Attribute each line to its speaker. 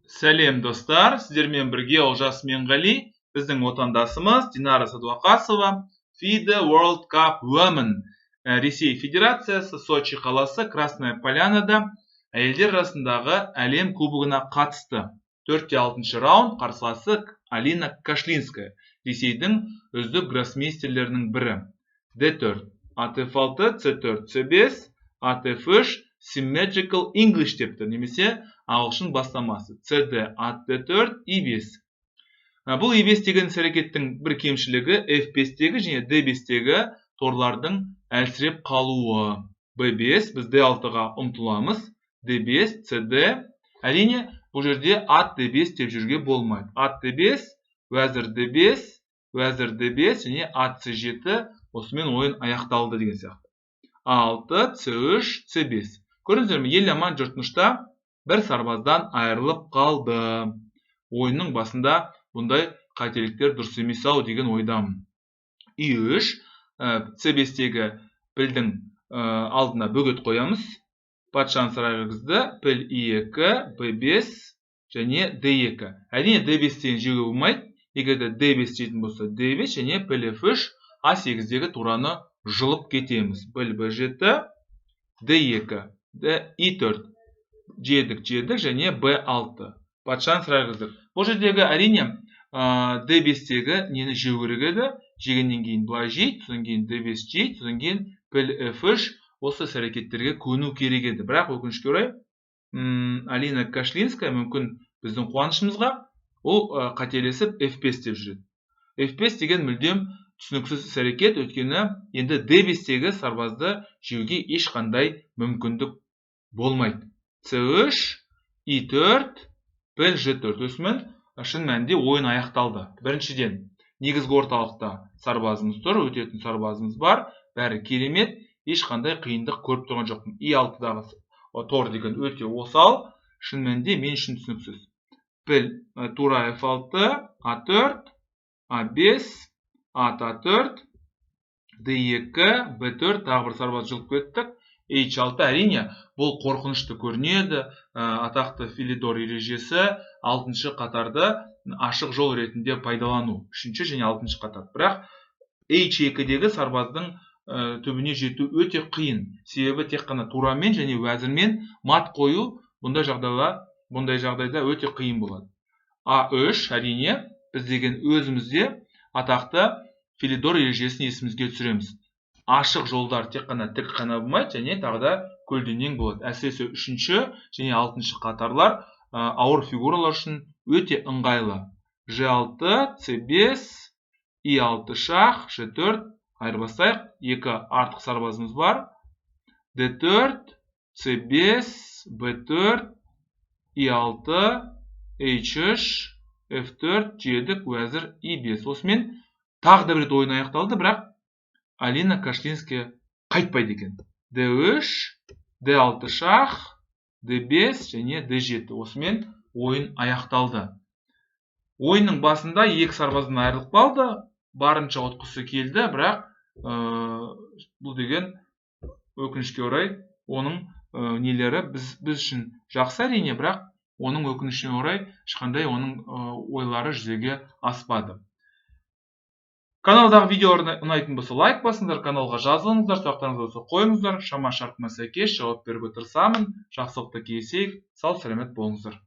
Speaker 1: Сәлем, достар! Сіздермен бірге Олжас Менғали. Біздің отандасымыз Динара Садуақасова FIDE World Cup Women, Ресей Федерациясы, Сочи қаласы, Красная Полянада әйелдер арасындағы әлем кубогына қатысты. Төртте алтыншы раунд, қарсыласы Алина Кашлинская, Ресейдің үздік гроссмейстерлерінің бірі. D4, ат F6, C4, C5, ат F3, symmetrical English деп тұр немесе ағылшын бастамасы. CD, ат D4, E5. Бұл E5 деген іс әрекеттің бір кемшілігі F5-тегі және D5-тегі торлардың әлсіреп қалуы. B5, біз D6-ға ұмтыламыз. D5, CD. Әрине, бұл жерде ат D5 деп жүруге болмайды. Ат D5, уәзір D5, уәзір D5 және ат C7, осымен ойын аяқталды деген сияқты. A6, C3, C5. Көрдіңіздер ме, ел аман, жұрт тынышта бір сарбаздан айырылып қалды. Ойынның басында бұндай қателіктер дұрыс емес ау деген ойдамын. И3, C5-тегі пілдің алдына бөгет қоямыз. Патшаны сарайға кіргізді. Піл E2, B5 және D2. Әрине, D5 деген жеуге болмайды. Егер де D5 жейтін болса, D5 және піл F3, А8-дегі тураны жұлып кетеміз. Піл B7, D2, И4. Жедік, жедік және B6. Патшаны сарайға кіргіздік. Бұл жердегі, әрине, D5-тегі нені жеу керек еді. Жегеннен кейін былай жейді, содан кейін D5 жейді, содан кейін піл F3, осы іс әрекеттерге көну керек еді. Бірақ өкінішке орай, Алина Кашлинская, мүмкін, біздің қуанышымызға, ол қателесіп F5 деп жүреді. F5 деген мүлдем түсініксіз іс әрекет, өйткені енді D5-тегі сарбазды жеуге ешқандай мүмкіндік болмайды. C3, И4, піл Ж4. Осымен шын мәнінде ойын аяқталды. Біріншіден, негізгі орталықта сарбазымыз тұр, өтетін сарбазымыз бар, бәрі керемет, ешқандай қиындық көріп тұрған жоқпын. И алтыдағы тор деген өте осал, шын мәнінде мен үшін түсініксіз. Піл тура F6, А4, А5, ат А4, Д2, Б4, тағы бір сарбаз жұлып кеттік. H6, әрине, бұл қорқынышты көрінеді. Атақты Филидор ережесі, алтыншы қатарды ашық жол ретінде пайдалану, үшінші және алтыншы қатар. Бірақ H2-дегі сарбаздың түбіне жету өте қиын, себебі тек қана турамен және уәзірмен мат қою бұндай жағдайда өте қиын болады. А3, әрине, біз деген өзімізде атақты Филидор ережесін есімізге түсіреміз. Ашық жолдар тек қана тік қана болмайды және тағы да көлденең болады. Әсіресе үшінші және алтыншы қатарлар ауыр фигуралар үшін өте ыңғайлы. Ж6, С5, И6 шах, Ж4, айырбастайық, екі артық сарбазымыз бар. Д4, С5, Б4, И6, H3, F4, жедік, уәзір И5. Осымен тағы да бір рет ойын аяқталды, бірақ Алина Кашлинская қайтпайды екен. Д3, Д6 шах, Д5 және Д7. Осымен ойын аяқталды. Ойынның басында екі сарбаздан айырылып қалды, барынша ұтқысы келді, бірақ бұл деген, өкінішке орай, оның нелері біз үшін жақсы, әрине, бірақ оның, өкінішіне орай, ешқандай оның ойлары жүзеге аспады. Каналдағы видеолар ұнайтын болса, лайк басыңдар, каналға жазылыңыздар, сұрақтарыңыз болса, қойыңыздар, шама шарқыма сәйкес жауап беруге тырысамын. Жақсылықта кездесейік, сау сәлемет болыңыздар.